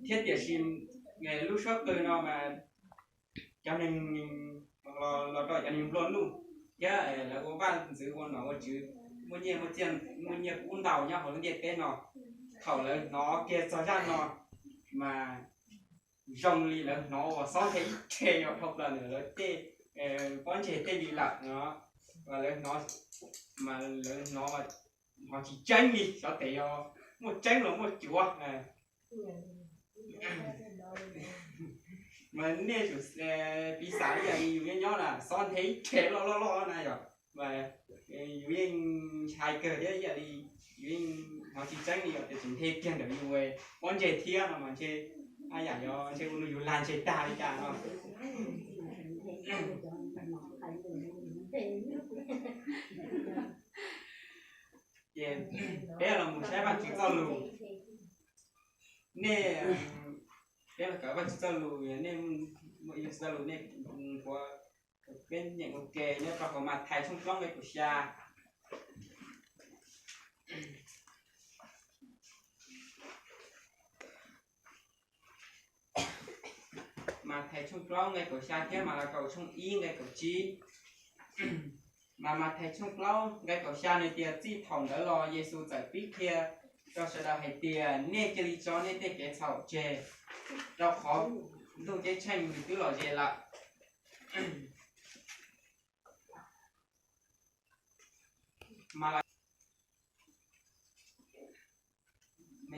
Thiab tiam sis lub suab qw no mas cov neeg los rau cov neeg nplua nuj thiab lawv ua vaj ntxwv ua nom ua tswv, muaj nyiaj muaj txiaj muaj nyiaj kub ntau nyob hauv lub ntiaj teb no. Thaum lawv hnov kiag txog zaj no mas zoo li lawv hnov uas xob nthe ib rhe dhau plaws ntawm lawv tej pob ntseg tej li lawm no. Lawv hnov mas lawv hnov, hnov tsis tseeb li, xyov tes yog muaj tseeb los muaj cuav. Mas nej tsum piv xam ib yam li yus nyob nyob na, xob nthe ib rhe loj loj loj na yom, mas yus yeej ntshai kawg thiab ib yam li yus yeej hnov tsis tseeb li yom, tiam sis nthe kiag ntawm yus pob ntseg thiab no mas ntshe ab yam yog ntshe ua rau yus lag ntseg tag li cas no. Ces peb los mus saib Vajtswv txoj lus. Nej, peb los kawm Vajtswv txoj lus, nej muaj Vajtswv txoj lus nej puav, peb nyeem ua ke nyob rau hauv Mathais tshooj plaub nqe kaum xya. Mathais tshooj plaub nqe kaum xya thiab Malakaus tshooj ib nqe kaum tsib. Mas Mathais tshooj plaub nqe kaum xya nws tias, txij thaum ntawd los Yexus txawm pib qhia rau sawv daws hais tias, nej cia li tso nej tej kev txhaum tseg, rau qhov ntuj ceeb tsheej nws twb los ze lawm. Mas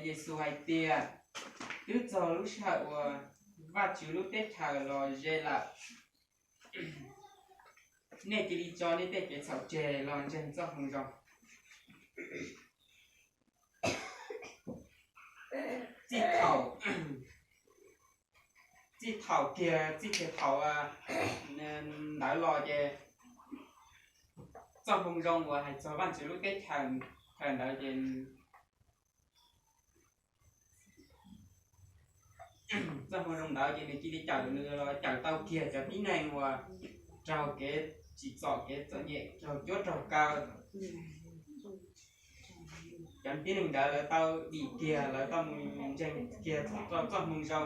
Yexus hais tias, twb txog lub sij hawm uas Vajtswv lub teb chaws los ze lawm. Nej cia li tso nej tej kev txhaum tseg los ntseeg txoj moo zoo. Txij thaum, txij thaum kiag, txij kiag thaum ntawd los ces txoj moo zoo uas hais txog Vajtswv lub teb chaws, chaws ntawd ces txoj moo zoo ntawd ces nws cia li cawm, nws los cawm tau kiag cov tib neeg uas raug kev tsim txom kev txom nyem raug cuab raug kaw. Cov tib neeg ntawd lawv tau dim kiag, lawv tau mus ntseeg kiag rau txoj moo zoo.